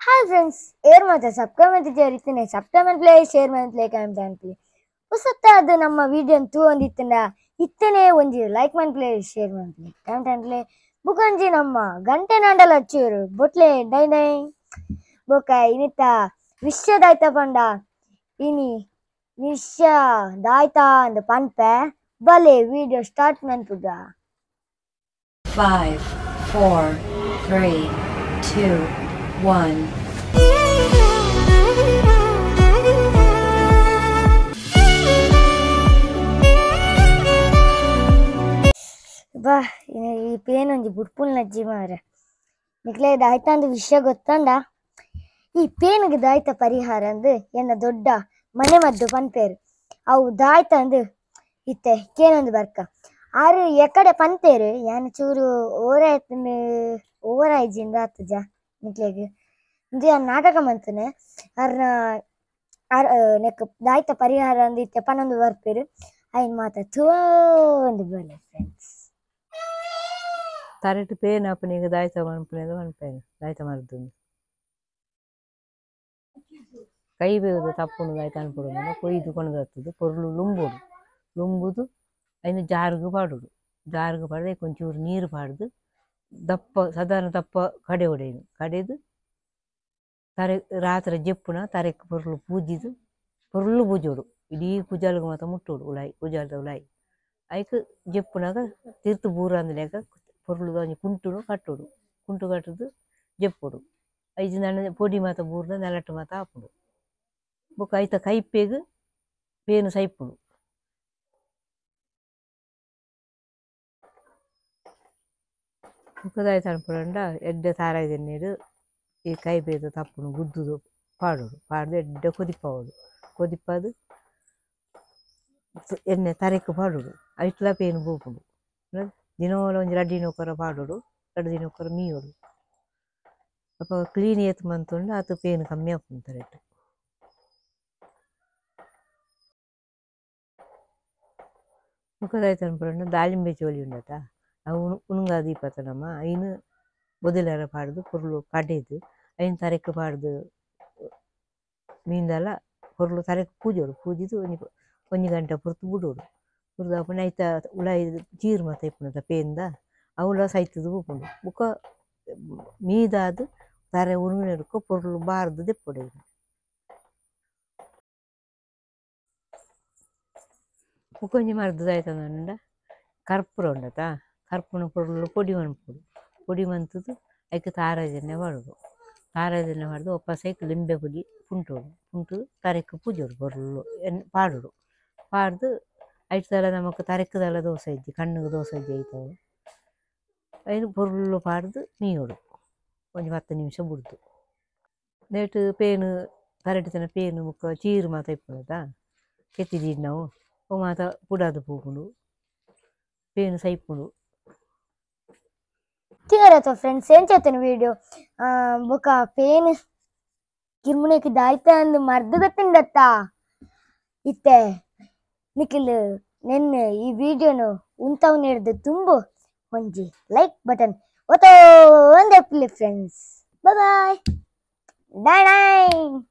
Hi friends, air ಮಾತ್ರ subscribe ಅಂತ subscribe ಅನ್ಪ್ಲೇ, share ಮನ್ಪ್ಲೇ, comment ಅನ್ಪ್ಲೇ. ಹೊಸತ್ತಾದ ನಮ್ಮ ವಿಡಿಯೋ ತೂವೊಂದಿತ್ತಂಡ ಇತ್ತನೇ ಒಂಜಿ ಲೈಕ್ ಮನ್ಪ್ಲೇ, ಶೇರ್ ಮನ್ಪ್ಲೇ, ಕಮೆಂಟ್ ಅನ್ಪ್ಲೇ. ಬುಕೊಂಜಿ ನಮ್ಮ ಗಂಟೆ ನಾಂಡಲ ಚೂರು ಬೊಟ್ಲೆ ಡೈ ಡೈ. ಬೊಕ ಇನಿತ ವಿಶ್ವದಾಯ್ತ ಪಂಡ ಇನಿ ವಿಶ್ವ ದಾಯ್ತ ಅಂದ್ ಪನ್ಪೆ. ಬಲೆ ವಿಡಿಯೋ ಸ್ಟಾರ್ಟ್ ಮನ್ಪುಗ. 5 4 3 2 1. ಬಾ ಈ ಪೇನ್ ಒಂಜಿ ಬುಡ್ಪುಲ್ ನಜ್ಜಿ ಮಾರ ನಿಕ್ಲೆ ದಾಯ್ತ ಅಂದ್ ವಿಷಯ ಗೊತ್ತಂಡ. ಈ ಪೇನ್ಗೆ ದಾಯ್ತ ಪರಿಹಾರ ಅಂದ್ ಎನ್ನ ದೊಡ್ಡ ಮನೆ ಮದ್ದು ಪನ್ಪೇರು. ಅವು ದಾಯ್ತ ಅಂದ್ ಇತ್ತೆ ಕೇನೊಂದು ಬರ್ಕ ಆರು ಎಕಡೆ ಪನ್ಪೇರು. ಯಾನ್ ಚೂರು ಓವರ್ ಓವರ್ ಆಯ್ಜಿಂದ ಆತಜ ನಿಕ್ಲೆಗ್ ಇಂದು ಯಾನ್ ನಾಟಕ ಮಂತನೆ ಅರ್ನ ಆರ್ ನೆಕ್ ದಾಯ್ತ ಪರಿಹಾರ ಅಂದ್ ಇತ್ತೆ ಪನೊಂದು ಬರ್ಪೇರು. ಐನ್ ಮಾತ ತೂವೊಂದು ಬಲೆ ಫ್ರೆಂಡ್ಸ್. ತರೆಟ್ ಪೇನ್ ಆಪುನಿಗ್ ದಾಯ್ತ ಮನ್ಪುನೆದ ಮನ್ಪೇನು ದಾಯ್ತ ಮರ್ದು ಕೈ ಬೇಗದ ತಪ್ಪುನು ದಾಯ್ತ ಅನ್ಪುಡು ಕೊಯ್ದು ಕೊಣದತ್ತದು ಪೊರ್ಲು ಲುಂಬುಡು ಲುಂಬುದು ಐನು ಜಾರ್ಗ್ ಪಾಡುಡು. ಜಾರ್ಗ್ ಪಾಡ್ದು ಒಂಚೂರು ನೀರು ಪಾಡ್ದು ದಪ್ಪ ಸಾಧಾರಣ ದಪ್ಪ ಕಡೆ ಒಡೆಯನು ಕಡೆದು ತರೆ ರಾತ್ರಿ ಜೆಪ್ಪುನ ತರೆಕ್ ಪೊರ್ಲು ಪೂಜಿದು ಪೊರ್ಲು ಪೂಜೋಡು ಇಡೀ ಕುಜಾಲ್ಗ್ ಮಾತ ಮುಟ್ಟೋಡು ಉಲಾಯಿ ಕುಜಾಲ್ದ ಉಲಾಯಿ ಐಕ್ ಜೆಪ್ಪುನಾಗ ತಿರ್ತು ಬೂರಂದ್ಲೆಕ ಪೊರ್ಲುದ ಒಂಜಿ ಕುಂಟುನು ಕಟ್ಟೋಡು. ಕುಂಟು ಕಟ್ಟುದು ಜೆಪ್ಪೊಡು. ಐಜಿ ನನ ಪೊಡಿ ಮಾತ ಬೂರ್ದ ನೆಲಟ್ಟು ಮಾತ ಆಪುಂಡು. ಬೊಕ್ಕ ಐತ ಕೈಪೆಗ್ ಪೇನು ಸೈಪುಂಡು. ಬೊಕ್ಕ ದಾಯ್ತ ಅನ್ಪುಂಡ ಎಡ್ಡೆ ತಾರಾಯಿದ ನೀರು ಈ ಕೈಪೇದ ತಪ್ಪುನು ಗುದ್ದುದು ಪಾಡೋಡು. ಪಾಡ್ದು ಎಡ್ಡೆ ಕೊದಿಪಾವೊಡು. ಕೊದಿಪಾದ್ ಎಣ್ಣೆ ತರೆಕ್ ಪಾಡೋಡು. ಐಟ್ಲ ಪೇನು ಪೋಪುಂಡು. ದಿನೋಲ ಒಂಜಿ ರಡ್ಡ್ ದಿನೊಕೊರ ಪಾಡೋಡು, ರಡ್ಡ್ ದಿನೊಕೊರ ಮೀಯೋಡು. ಅಪ ಕ್ಲೀನ್ ಏತ್ ಮಂತುಂಡ ಆತ್ ಪೇನು ಕಮ್ಮಿ ಆಪುಂಡು ತರೆಟ್. ಬೊಕ್ಕ ದಾಯ್ತ ಅನ್ಪುಂಡ ದಾಳಿಂಬೆ ಚೋಲಿ ಉಂಡತ ಅವು ಉಣುಂಗ ದೀಪತ ನಮ ಐನ್ ಬೊದಲರ ಪಾಡ್ದು ಪೊರ್ಲು ಕಡೆದು ಐನ್ ತರೆಕ್ ಪಾಡ್ದು ಮೀಂದಲ ಪೊರ್ಲು ತರೆಕ್ ಪೂಜೋಡು. ಪೂಜಿದು ಒಂಜಿ ಒಂಜಿ ಗಂಟೆ ಪೊರ್ತು ಬುಡೋಡು. ಬುಡ್ದು ಅಪುನ ಐತ ಉಲಾಯಿ ಚೀರು ಮಾತ ಇಪ್ಪುನತ ಪೇನ್ದ ಅವುಲ ಸೈತುದು ಪೋಪುಂಡು. ಬೊಕ್ಕ ಮೀದಾದ್ ತರೆ ಉಣುಂಗಿನಡ್ಕ ಪೊರ್ಲು ಬಾರ್ದು ದೆಪ್ಪೊಡು. ಬೊಕ್ಕ ಒಂಜಿ ಮರ್ದ್ ದಾಯ್ತಂಡ ಕರ್ಪೂರ ಉಂಡತ ಕರ್ಪೂರ ಪೊರ್ಲು ಪೊಡಿ ಮನ್ಪೊಡು. ಪೊಡಿ ಮಂತುದು ಐಕ್ ತಾರಾಯಿದೆಣ್ಣೆ ಪಾಡೋಡು. ತಾರಾಯಿದೆಣ್ಣೆ ಪಾಡ್ದು ಒಪ್ಪಾಸ ಐಕ್ ಲಿಂಬೆ ಪುಡಿ ಪುಂಟೋಡು. ಪುಂಟುದು ತರೆಕ್ ಪೂಜೋಡು ಪೊರ್ಲು ಎಣ್ಣೆ ಪಾಡೋಡು. ಪಾಡ್ದು ಐಟ್ದಲ ನಮಕ್ ತರೆಕ್ದಲ ದೋಸೆ ಇಜ್ಜಿ ಕಣ್ಣುಗ್ ದೋಸೆ ಇಜ್ಜಿ ಐತವು ಐನ್ ಪೊರ್ಲು ಪಾಡ್ದು ಮೀಯೋಡು ಒಂಜಿ 10 ನಿಮಿಷ ಬುಡ್ದು. ನೆಟ್ ಪೇನು ತರೆಟಿತ್ತಿನ ಪೇನು ಬೊಕ್ಕ ಚೀರು ಮಾತ ಇಪ್ಪುನತ ಕೆತ್ತಿ ದೀಡ್ನವು ಅವು ಮಾತ ಪುಡಾದ್ ಪೋಪುಂಡು. ಪೇನು ಸೈಪುಂಡು. ತೂಯರತ ಫ್ರೆಂಡ್ಸ್ ಎಂಚ ವಿಡಿಯೋ ಬೊಕ ಪೇನ್ ಕಿರ್ಮುನೆಕ್ ದಾಯ್ತ ಅಂದ್ ಮರ್ದ್ ಗೊತ್ತುಂಡತ್ತ. ಇತ್ತೆ ನಿಖಿಲ್ ನೆನ್ನೆ ಈ ವಿಡಿಯೋನು ಉಂತಾವ್ ನೆಡ್ದು ತುಂಬು ಒಂಜಿ ಲೈಕ್ ಬಟನ್ ಒತ್ತೊಂದು friends. Bye bye.